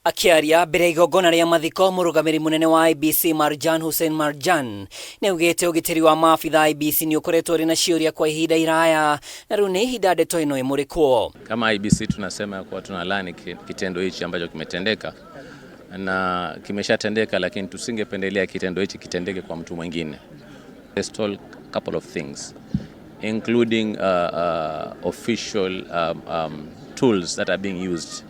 Akĩaria mbere ya igongona rĩa mathiko, mũrũgamĩrĩri mũnene wa IEBC Marjan Hussein Marjan nĩaugĩte ũgitĩri wa maabitha a IEBC nĩ ũkoretwo ũrĩ na ciũria kwa ihinda iraya na rĩu nĩ ihinda ndeto ĩno ĩmũrĩkwo. Kama IEBC tunasema kuwa tunalaani kitendo hichi ambacho kimetendeka na kimeshatendeka, lakini tusingependelea kitendo hichi kitendeke kwa mtu mwingine. They stole couple of things including official tools that are being used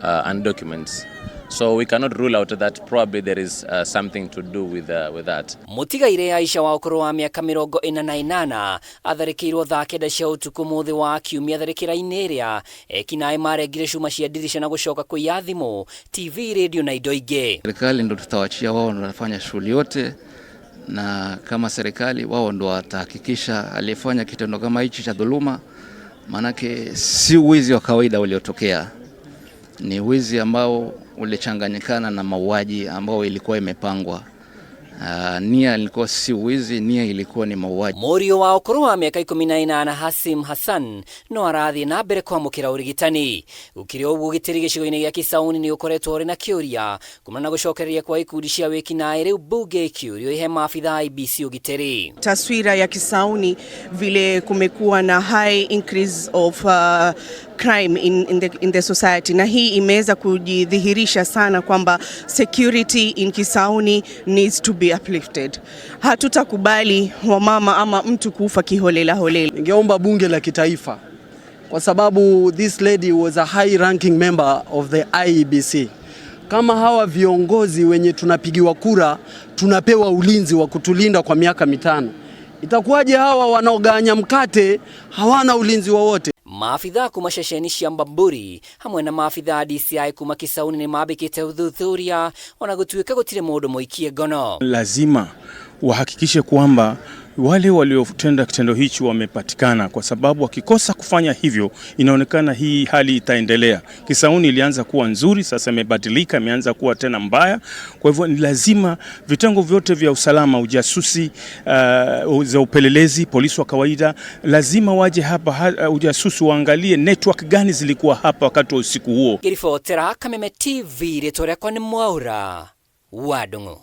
and documents. So we cannot rule out that probably there is something to do with that. Mũtigaire Aisha wa ũkũrũ wa mĩaka 48 atharĩkĩirwo thaa 9 cia ũtukũ mũthĩ wa Kiumia tharĩkĩra-inĩ ĩrĩa ekinaĩ marengire cuma cia ndirica na gũcoka kũiya thimũ, TV, radio na indo ingĩ. Serikali ndo tutawachia wao ndo wanafanya shughuli yote, na kama serikali wao ndo watahakikisha aliyefanya kitendo kama hichi cha dhuluma, maanake si wizi wa kawaida uliotokea, ni wizi ambao ulichanganyikana na mauaji ambao ilikuwa imepangwa. Nia ilikuwa si wizi, nia ilikuwa ni mauaji. Mũriũ wa ũkũrũ wa mĩaka 18 Hasim Hassan no arathiĩ na mbere kwamũkĩra ũrigitani. Gũkĩrĩ ũguo, ũgitĩri gĩcigo-inĩ gĩa Kisauni nĩ ũkoretwo ũrĩ na kĩũria kumana na gũcokereria kwa ikundi cia wĩkinaĩ, rĩu mbunge ĩkĩũrio ĩhe maabitha a IEBC ũgitĩri. Taswira ya Kisauni vile kumekuwa na high increase of crime in the society, na hii imeweza kujidhihirisha sana kwamba security in Kisauni needs to be uplifted. Hatutakubali wamama ama mtu kufa kiholela holela. Ningeomba bunge la kitaifa, kwa sababu this lady was a high ranking member of the IEBC. Kama hawa viongozi wenye tunapigiwa kura tunapewa ulinzi wa kutulinda kwa miaka 5, itakuwaje hawa wanaogawanya mkate hawana ulinzi wowote? Maabitha kuma ceceni cia Bamburi hamwe na maabitha a DCI kuma Kisauni nĩ mambĩkĩte ũthuthuria ona gũtuĩka gũtirĩ mũndũ mũikie ngono. Lazima wahakikishe kwamba wale waliotenda kitendo hichi wamepatikana, kwa sababu wakikosa kufanya hivyo, inaonekana hii hali itaendelea. Kisauni ilianza kuwa nzuri, sasa imebadilika, imeanza kuwa tena mbaya. Kwa hivyo ni lazima vitengo vyote vya usalama, ujasusi, za upelelezi, polisi wa kawaida, lazima waje hapa, ujasusi waangalie network gani zilikuwa hapa wakati wa usiku huo. Ngĩribotera Kameme TV, rĩtwa rĩakwa nĩ Mwaura wa Ndung'u.